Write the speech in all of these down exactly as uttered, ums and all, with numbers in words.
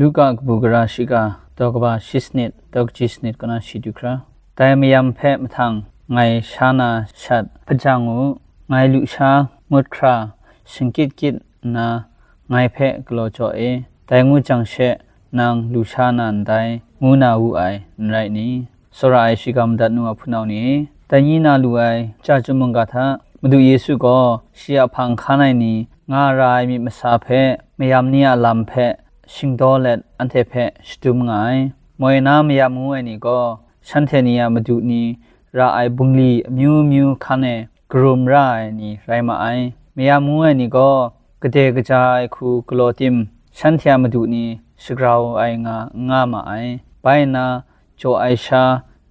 Luka kabu gara shiga, daw kaba shi sanit, daw kaji sanit kaw na shi du hkra. Dai mayam hpe mahtang ngai sha na shat hpajang u, ngai lusha ngut hkra shingkyit kyit nna, ngai hpe galaw jaw e, dai ngu jang she nang lusha na ndai, ngu na wu ai, n rai ni? Tsawra ai shiga madat nu a hpunau ni e, dai ni na lu ai chya chyum mungga hta, Madu Yesu gaw shi a hpang hkan ai ni nga ra ai myit masa hpe mayam ni a lam hpe shingdaw let anhte hpe shadum nga ai. Moi na mayam ngu ai ni gaw, shanhte ni a madu ni ra ai bungli amyu myu hkan e karum ra ai ni rai ma ai. Mayam ngu ai ni gaw, gade kaja ai hku galaw tim, shanhte a madu ni shagrau ai nga n nga ma ai. Bai nna, jaw ai sha,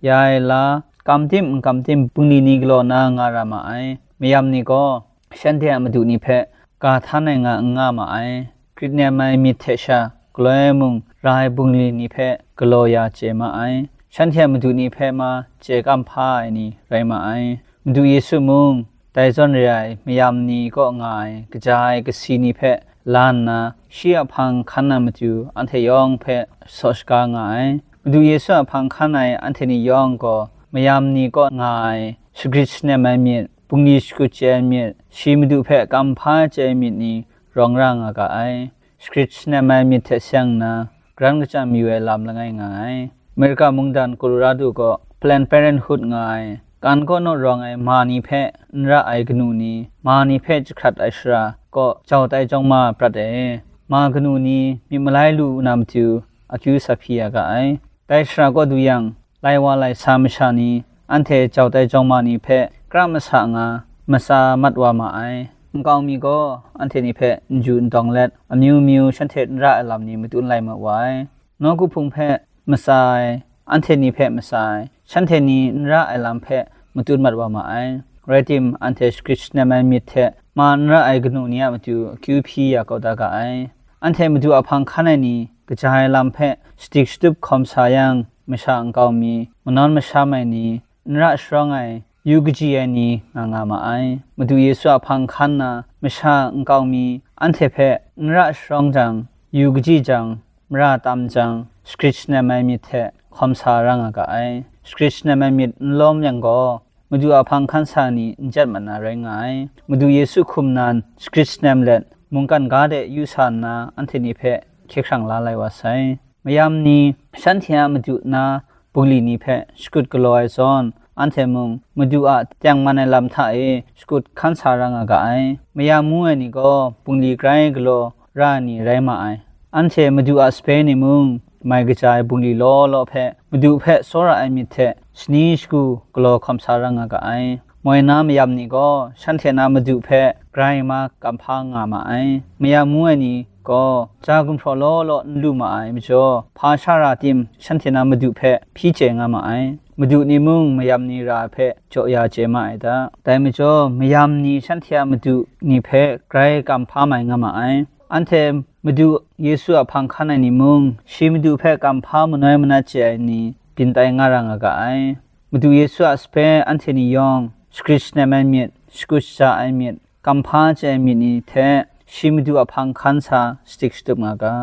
ya ai la, kam tim n kam tim bungli ni galaw na nga ra ma ai. Mayam ni gaw, shanhte a madu ni hpe ga htan ai nga n nga ma ai. Grit nem ai myit hte sha, galoi mung ra ai bungli ni hpe galaw ya chye ma ai. Shanhte a madu ni hpe ma chye kamhpa ai ni rai ma ai. Madu Yesu mung dai zawn re ai mayam ni kaw nga ai kaja ai kasi ni hpe la nna, shi a hpang hkan na matu anhte yawng hpe saw shaga nga ai. Madu Yesu a hpang hkan ai anhte ni yawng gaw mayam ni kaw nga ai shagrit shanem ai myit, bungli shakut chye ai myit, shi Madu hpe kamhpa chye ai myit ni rawng ra nga ga ai. Shagrit shanem ai myit hte seng nna, karan kachyam mayu ai lam langai nga ai. Amerika mungdan Colorado gaw Planned Parenthood nga ai, kan kaw naw rawng ai ma ni hpe n ra ai kanu ni, ma ni hpe jahkrat ai shara kaw jau tai jawng ma prat ai. Ma kanu ni myit malai lu na matu akyu sa hpyi ya ga ai. Dai shara kaw du yang, lai wa lai sa masha ni, anhte jau tai jawng ma ni hpe kra masa nga, matsa mat wa ma ai. Nkau mi gaw anhte ni hpe n ju n dawng let, amyu myu shanhte n ra ai lam ni matun lai mat wa ai. Nawku hpung hpe matsa ai, anhte ni hpe matsa ai, shanhte ni n ra ai lam hpe matun mat wa ma ai. Rai tim, anhte shagrit shanem ai myit hte ma n ra ai kanu ni a matu akyu hpyi ya kau da ga ai. Anhte Madu a hpang hkan ai ni, kaja ai lam hpe shadik shatup hkawm sa yang, masha nkau mi, manawn masham ai ni, n ra sharawng ai, yu kaji ai ni nga nga ma ai. Madu Yesu a hpang hkan na masha nkau mi, anhte hpe n ra sharawng jang, yu kaji jang, mara tam jang, shagrit shanem ai myit hte hkawm sa ra nga ga ai. Shagrit shanem ai myit n lawm yang gaw, Madu a hpang hkan sa ni n jat mat na rai nga ai. Madu Yesu hkum nan shagrit shanem let, mungkan ga de yu sa nna, anhte ni hpe hkye hkrang la lai wa sai. Mayam ni shanhte a madu na bungli ni hpe shakut galaw ai zawn, anhte mung Madu a tengman ai lam hta e shakut hkan sa ra nga ga ai. Mayam ngu ai ni gaw bungli grai galaw ra ai ni rai ma ai. Anhte Madu a sape ni mung, mai kaja ai bungli law law hpe, Madu hpe tsawra ai myit hte shani shagu galaw hkawm sa ra nga ga ai. Moi na mayam ni gaw, shanhte na Madu hpe grai ma kamhpa nga ma ai. Mayam ngu ai ni gaw, ja gumhpraw law law n lu ma ai majaw, hpa sha ra tim, shanhte na Madu hpe hpyi chye nga ma ai. Madu ni mung mayam ni ra ai hpe jaw ya chye ma ai da. Dai majaw, mayam ni shanhte a Madu ni hpe grai kamhpa mai nga ma ai. Anhte Madu Yesu a hpang hkan ai ni mung, shi Madu hpe kamhpa manoi manat chye ai ni byin tai nga ra nga ga ai. Madu Yesu a sape anhte ni yawng, shagrit shanem ai myit, shakut shaja ai myit, kamhpa chye ai myit ni hte shi Madu a hpang hkan sa shadik shatup nga ga.